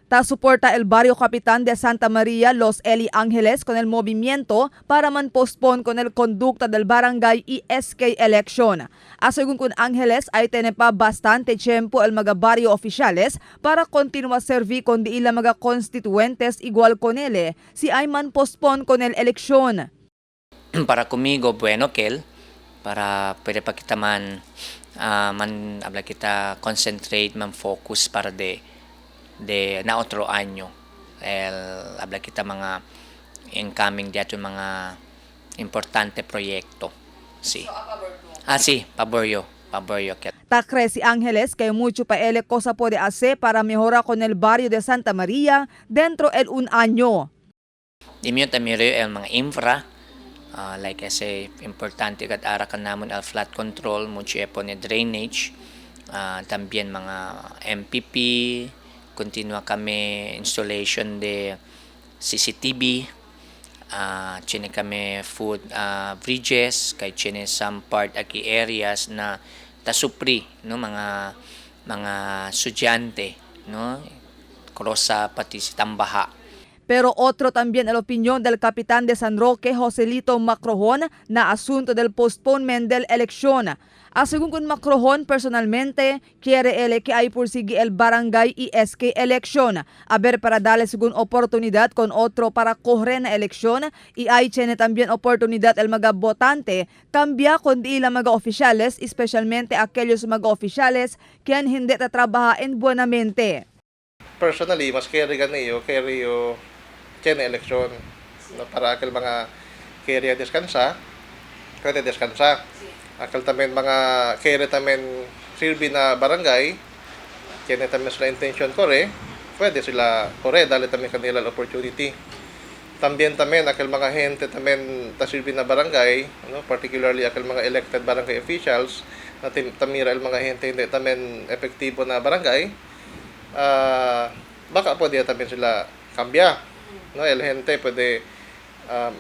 Ta suporta el barrio capitán de Santa María Los Eli Ángeles con el movimiento para man postpone con el conducta del barangay y SK election. A según con Ángeles, ay tiene pa bastante tiempo el mga barrio oficiales para continua servir con di ila mga constituentes igual con ele si ay man postpone con el eleksyon. Para conmigo, bueno, kel, para pwede pa kita man, man habla kita concentrate, man focus para de na otro año. El habla kita mga incoming diato mga importante proyecto. Sí. Ah, sí, pabor yo, pabor yo kel. Ta cree si Ángeles que mucho pa ele cosa puede hacer para mejorar con el barrio de Santa María dentro el un año. Dimyo tamiro el mga infra, like I say, importante kat ara kan namon el flood control, mucho epo ni drainage, también mga MPP, continua kami installation de CCTV, chine kami foot bridges, kay chine some part aki areas na tasupri, no, mga estudyante, no, cross sa pati si Tambaha. Pero otro también el opinión del capitán de San Roque, Joselito Macrohon, na asunto del postponement del elección. A según con Macrohon, personalmente, quiere él que hay por el barangay y SK election. A ver para darle según oportunidad con otro para correr na elección y hay tiene también oportunidad el mga botante cambia con di ila mga oficiales, especialmente aquellos mga oficiales quien hindi ta trabaja en buenamente. Personally, mas carry gani yo, carry yo tiene eleksyon. No, para aquel mga carry descansa, pwede descansa. Aquel también mga carry también sirvi na barangay, tiene también sila intention kore, pwede sila kore, dale también kanila la opportunity. También también aquel mga gente también ta sirvi na barangay, no, particularly aquel mga elected barangay officials, na tamira el mga gente hindi también epektibo na barangay, baka pwede también sila cambia. No, el gente pwede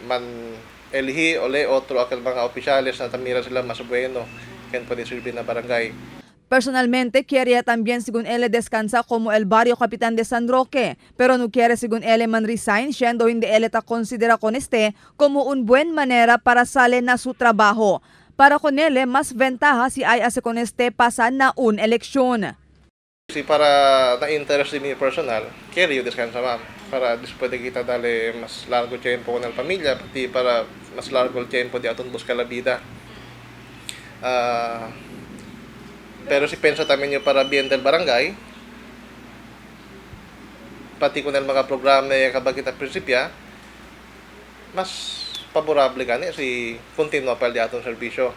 man elhi ole otro aquel mga opisyales na tamira sila mas bueno ken pwede silbi na barangay. Personalmente, quiere también según él descansa como el barrio capitán de San Roque, pero no quiere según él man resign, siendo hindi él ta considera con este como un buen manera para sale na su trabajo. Para con él, mas ventaja si ay hace con este pasa na un eleksyon. Si para na interest din mi personal, quiere yo descansa, ma'am. Para después de kita dale mas largo tiempo con la pamilya, pati para mas largo el tiempo de aton buscar la vida. Pero si pensa también yo para bien del barangay, pati con el mga programa na kabag kita prinsipya, mas favorable gani si continua pa di aton serbisyo.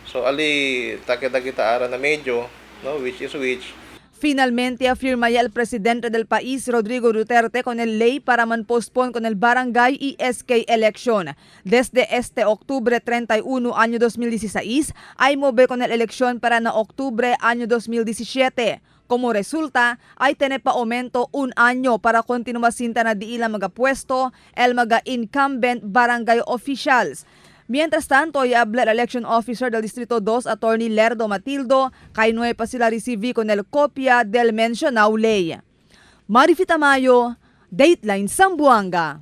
So ali takeda kita ara na medyo, no, which is which. Finalmente, afirma ya el presidente del país, Rodrigo Duterte, con el ley para man postpone con el barangay y SK election. Desde este octubre 31 año 2016, hay move con el elección para na octubre año 2017. Como resulta, ay tiene pa aumento un año para continuar cinta na di ila mga puesto el mga incumbent barangay officials. Mientras tanto, y habla el election officer del Distrito 2, Attorney Lerdo Matildo, kay no pa sila receive con el copia del mencionado ley. Marifi Tamayo, Dateline Zamboanga.